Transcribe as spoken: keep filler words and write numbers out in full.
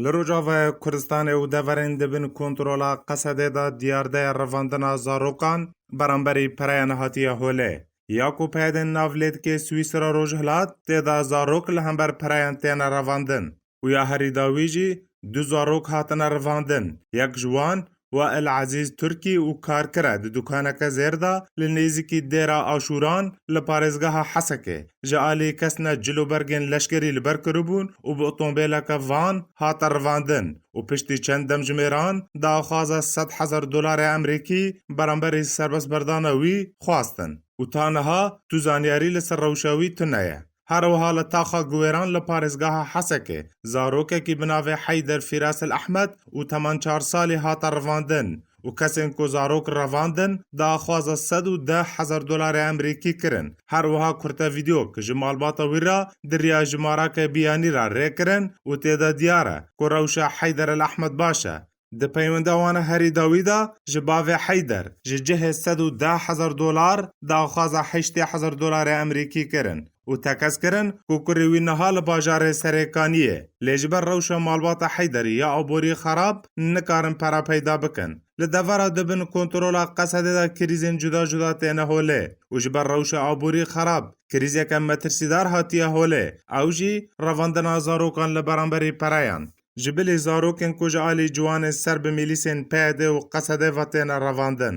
Li Rojavayê Kurdistanê û deverên di bin kontrola Qesedê de diyardeya revandina zarokan beramberî pereyan hatiye holê. Ya ku peyedên nav lê dike Swîsra Rojhilat, tê de zarok li hember pereyan têne revandin. Û ya herî dawî jî du zarok hatine revandin. Yek ji wan Wail Ezîz Turkî û karkir e di dukaneke zêr de li nêzîkî dêra Aşûran li parêzgeha Hesekê. Ji alî kesne cil û bergên leşkerî li ber kiribûn û bi otomobêleke van hate revandin û piştî çend demjimêran daxwaza sed hezar dolarê Amerîkî beramberî serbestberdana wî xwestin û ta niha tu zanyarî li ser rewşa wî tune ye. Her wiha li taxa Guwêran li parêzgeha Hesekê zarokekî bi navê Heyder Fîrasil Ehmed û teman çar salî hate revandin û kesên ku zarok revandin daxwaza sed û deh hezar dolarê Amerîkî kirin. Her wiha kurte vîdeo ki ji malbata wî re di riya jimarake biyanî re rê kirin û tê de diyar e ku rewşa Heyder El Ehmed baş e. Di peywenda wana herî dawî de ji bavê Heyder ji cihê sed û deh hezar dolar daxwaza heştê hezar dolarê Amerîkî kirin û tekez kirin ku kurê wî niha li bajarê Serêkaniyê, lê ji ber rewşa malbata Heyderî ya aborî xerab nikarin pera peyda bikin. Li devera di bin kontrola Qesedê de krîzên cuda cuda têne holê û ji ber rewşa aborî xerab krîzeke metirsîdar hatiye holê, ew jî revandina zarokan li beramberî pereyan. Ji bilî zarokên ku ji alî ciwanên ser bi mîlîsên P Y D û Qesedê ve têne revandin.